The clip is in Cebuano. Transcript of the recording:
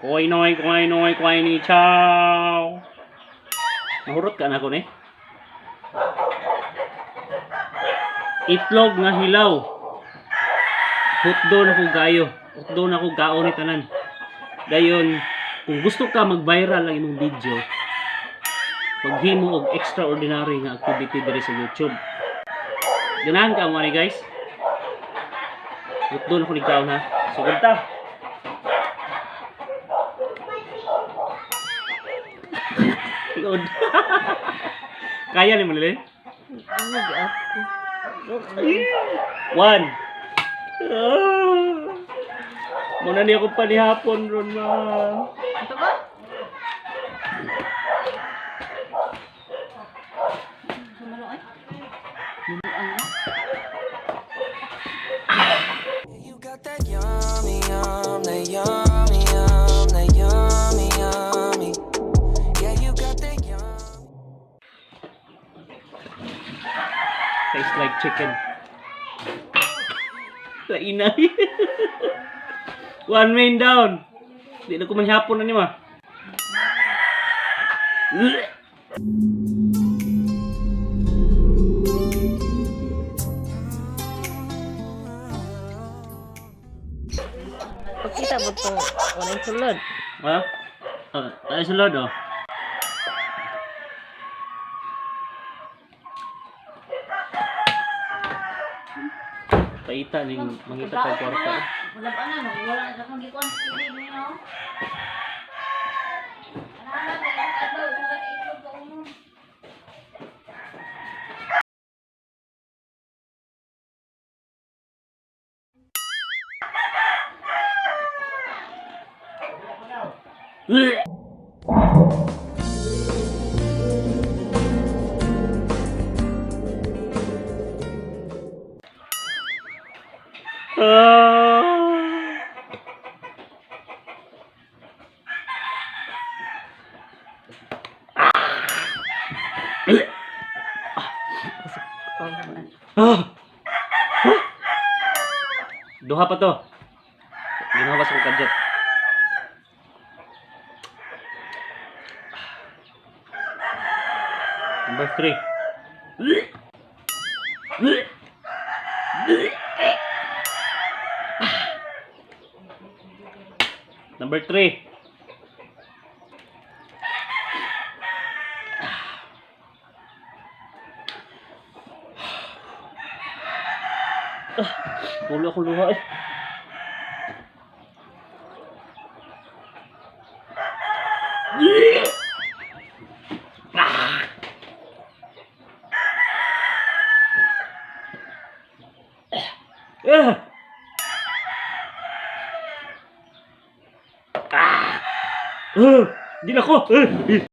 Koy noy, koy noy, koy ni chow. Nahurot ka na ko ni. Itlog nga hilaw. Hutdo na ko gayo. Hutdo na ko gaon ni tanan. Dayon, kung gusto ka mag-viral ang imong video, maghimo og extraordinary nga activity diri sa YouTube. Ganahan ka mo ani, guys? Hutdo na ko ni gaon ha. Sugod ta. Load. Kaya ni mo nila? Ano gi ako? One. Ah. Muna niya akong panihapon ron ma. Ito ba? Sumalo ay. Binuang ah. You got that yummy, yum, that yummy, yum, that yummy, yummy. Yeah, you got that yum. Tastes like chicken. Lainay. One main down. Di na ko manihapon na ni ma. Pagkita mo to, walay sulod. Ha? Ah, tayo sa lord oh. Paita ning mangita kag kwarta. Wala pa na, no? Wala na akong gikuan sa tubig niyo. Ano na, adlaw, wala ka itlog ka uno. Ah. Ah. Huh? Duha pa to. Ginawa sa kong kadyot. Number 3. Number 3. Ah, tulo akong luha eh. Ah! Ah! Ah! Ah! Di na ko! Ah!